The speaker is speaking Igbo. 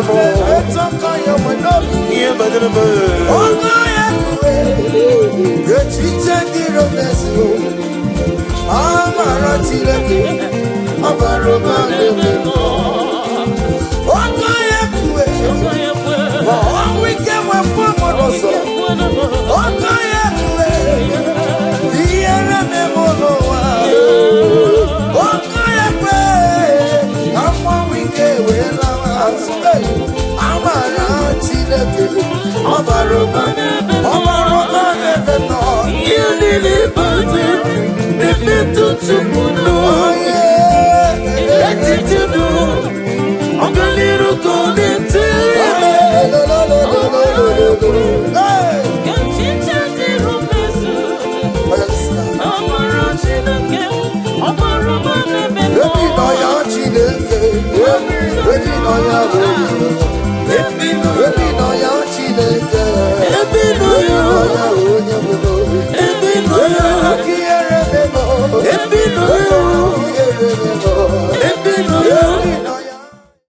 banyere m. Na-emetụ aka ya nwe n'obi. Ihe banyere m. Ọkọ ya kwe, echiche ndị iro mezuo. Amara Chineke, ọ bara ụba n'ebe m nọ. Ọkọ ya kwe, ma ọnwụ ike nwepụ m n'ụzọ. Ọkọ ya kwe, ihere meme n'ụwa. Ọkọ ya kwe, ka mmanwụ ike wee lawa azụ. Hey! Amara Chineke, ọ bara ụba, ọ bara ụba n'ebe m nọ. Ihe niile banyere na-emetụ Chukwu n'obi. Echiche udo, ọganiru ka ọ na-eche. Hey! Echiche ndị iro mezuru. Amara Chineke, ọ bara ụba n'ebe m nọ. Ebi nọ ya Chineke, ebi nọ ya bụ.